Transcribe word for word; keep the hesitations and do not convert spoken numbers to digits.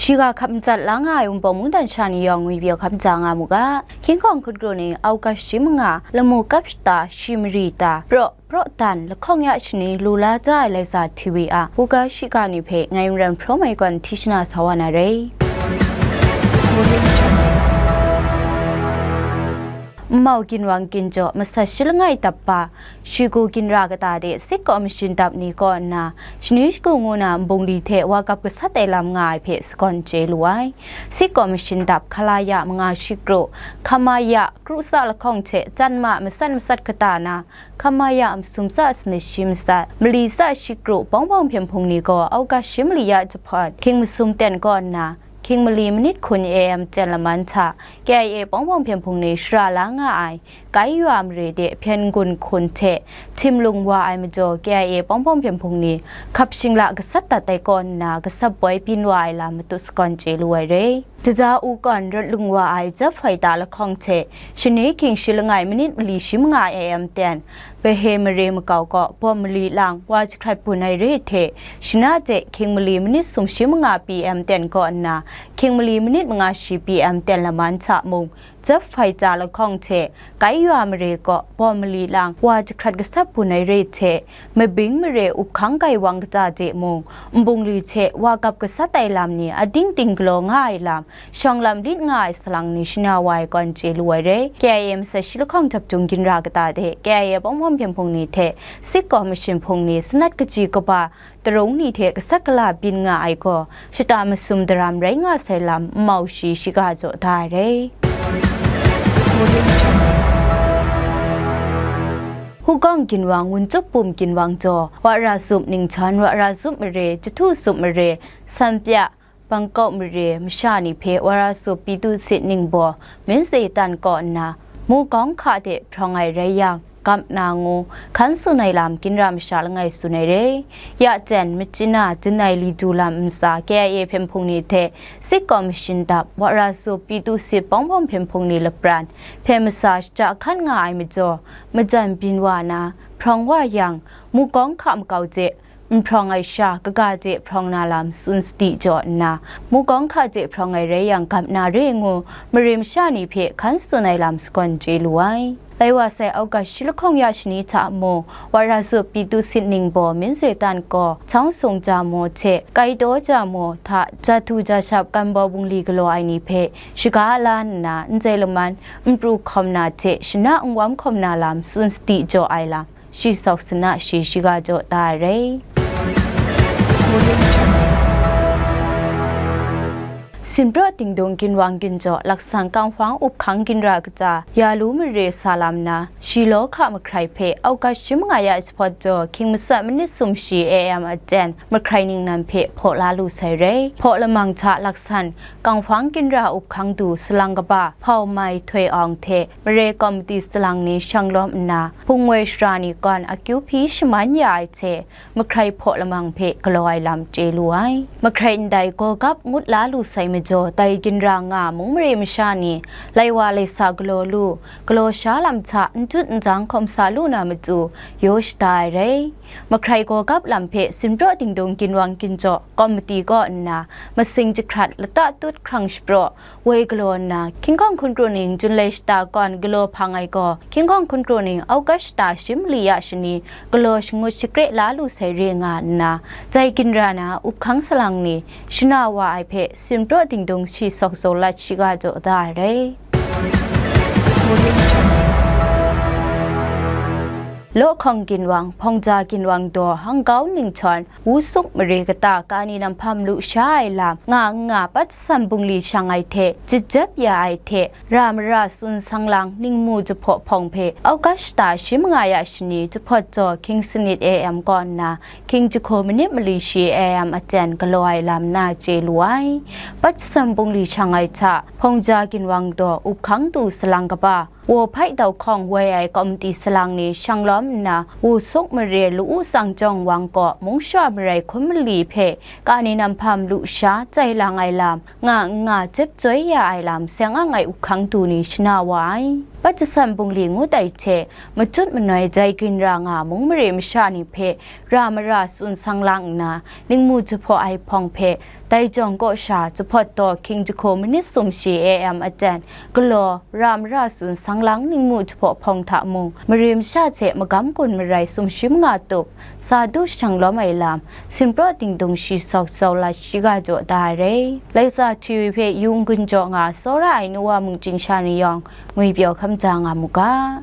Shiga hkap matsat la nga ai Wunpawng mungdan sha ni yawng ngwi pyaw hkap ntsa nga mu ga. Hkying hkawng hkun kru ni August shi manga lamu kap shata shi mari ta, praw, praw dan lahkawng ya shani lu la ja ai Laisa T V a, u ga shiga ni hpe ngai Maran Hpraw Mai Gawn hti shana sa wa na rai. Nmau ginwang ginjaw masat shi langai dap ba, Shigu ginra kata de State Commission dap ni kaw nna, shani shagu ngu na nbungli hte wa kap gasat ai lam nga ai hpe sagawn chye lu ai. State Commission dap hkala ya manga shi kru, hkama ya kru tsa lahkawng hte chyan ma masat masat kata na, hkama ya masum tsa sanit shi masat, mali tsa shi kru bawng bawng hpyen hpung ni gaw August shi mali ya jahpawt, hkying masum ten kaw nna, hkying mali manit hkun A M ten laman hta, K I A bawng bawng hpyen hpung ni shara la nga ai, Kai Yaw mare de hpyen n-gun hkun hte htim lung wa ai majaw, K I A bawng bawng hpyen hpung ni hkap shingla gasat dat ai kaw nna, gasat boi byin wa ai lam matut sagawn chye lu ai re. Jaja u kawn rawt lung wa ai Jet Fighter lahkawng hte, shani hkying shi langai manit mali shi manga A M ten, Bahe mare makau kaw bawm mali lang wa jahkrat bun ai re hte, shana de hkying mali manit sum shi manga P M ten kaw nna, hkying mali manit manga shi P M ten laman hta mung, Jet Fighter lahkawng hte Kai Yaw mare kaw bawm mali lang wa jahkrat gasat bun ai re hte, Mabing mare up hkang gaiwang kata de mung, nbungli hte wa kap gasat ai lam ni ading ting galaw nga ai lam, shawng lam lit nga ai salang ni shana wa ai kawn chye lu ai re. K I A masat shi lahkawng dap jung ginra kata de K I A bawng bawng hpyen hpung ni hte State Commission hpung ni sanat kaji kaba, tarung ni hte gasat gala byin nga ai gaw, shata masum daram rai nga sai lam nmau shi shiga jaw da ai re. Hukawng ginwang, Wuncup Bum ginwang jaw, Wara Zup ningchawn, Wara Zup mare, Jahtu Zup mare, Sanpya, Bangkok mare masha ni hpe Wara Zup Pitu Sit ningbaw, Min Ze Tan kaw nna, Mukawng hka de hprawng ai rai yang, gap na ngu, hkan tsun ai lam ginra masha langai tsun ai re. Ya jen, Machina, Janai Li Du lam ntsa K I A hpyen hpung ni hte State Commission dap, Wara Zup Pitu Sit bawng bawng hpyen hpung ni lapran, hpyen masa shachya hkan nga ai majaw, majan byin wa na, hprawng wa yang, Mukawng hka makau de, n hprawng ai sha, kaga de hprawng na lam tsun sadi jaw nna, Mukawng hka de hprawng ai rai yang, gap na re ngu, mare masha ni hpe hkan tsun ai lam sagawn chye lu ai. Lai wa sai August shi lahkawng ya shani hta mung, Wara Zup Pitu Sit ningbaw, Min Ze Tan gaw, Chyaung Sung Jamo hte Kai Taw Jamo hta, Jahtu Jashap Kanbaw bungli galaw ai ni hpe shaga la nna, n jai laman, n pru hkawm na hte shana n wam hkawm na lam tsun sadi jaw ai lam, shi sawk sana shi shiga jaw da ai rai. Sinpraw Dingdung ginwang ginjaw, Laksan Kanghwang up hkang ginra kata, Yalu mare sa lam na, Shilaw hka mahkrai hpe August shi manga ya jahpawt jaw, hkying masat manit sum shi A M aten, mahkrai ningnan hpe hpaw la lu sai re. Hpaw lamang hta Laksan Kanghwang ginra up hkang du salang kaba, Hpau Mai Htoi Awng hte mare kawmiti salang ni shang lawm nna, hpung woi shara ni kawn akyu hpyi shaman ya ai hte, mahkrai hpaw lamang hpe galaw ai lam chye lu ai. Mahkrai ndai gawgap ngut la lu sai majaw, dai ginra nga mung mare masha ni, lai wa lai sa galaw lu, galaw sha lam hta n jut n jang hkawm sa lu na matu, yaw shada ai rai. Mahkrai gawgap lam hpe Sinpraw Dingdung ginwang ginjaw kawmiti kaw nna, masing jahkrat lata tut hkrang shapraw, woi galaw nna, hkying hkawng hkun kru ning Jun lai shata kawn galaw hpang ai gaw, hkying hkawng hkun kru ning August shata shi mali ya shani galaw shangut shakre la lu sai re nga nna, dai ginra na up hkang salang ni shana wa ai hpe Sinpraw Dingdung shi sawk zaw lat shiga jaw da ai rai. Law hkawng ginwang, Hpawngja ginwang daw, Hangkau ningchawn, Wu Suk mare kata, kani namhpa malu sha ai lam, nga n nga, Patjasan bungli shang ai hte, jajap ya ai hte, ra mara tsun sang lang, ningmu jahpaw hpawng hpe, August shata shi manga ya shani, jahpawt jaw, hkying sanit A M kaw nna, hkying jahku manit mali shi A M aten galaw ai lam na chye lu ai. Patjasan bungli shang ai hta, Hpawngja ginwang daw, up hkang du salang kaba, Wawhpai dau hkawng woi ai kawmiti salang ni shang lawm nna, Wu Suk mare Lu-u Tsang Jawng Wang kaw mungsha marai hkun mali hpe kani namhpa malu sha chye lang ai lam, nga n nga jep joi ya ai lam seng ang ai up hkang du ni shana wa ai. Patjasan bungli ngut ai hte, matut manoi dai ginra nga mung mare masha ni hpe ra mara tsun sang lang nna, ningmu jahpaw ai hpawng hpe Dai jawng kaw sha, jahpawt daw hkying jahku manit sumshi A M aten, galaw, ra mara tsun sanglang ningmu jahpaw hpawng hta mung, mare masha hte magam gun marai sumshi manga tup, sa du shang lawm ai lam, sinpraw dingdung shi sawk sau lat shiga jaw da ai rai. Laika T V hpe yung gun jaw nga tsawra ai Nowa mungchying sha ni yawng, ngwi pyaw hkam ja nga mu ga.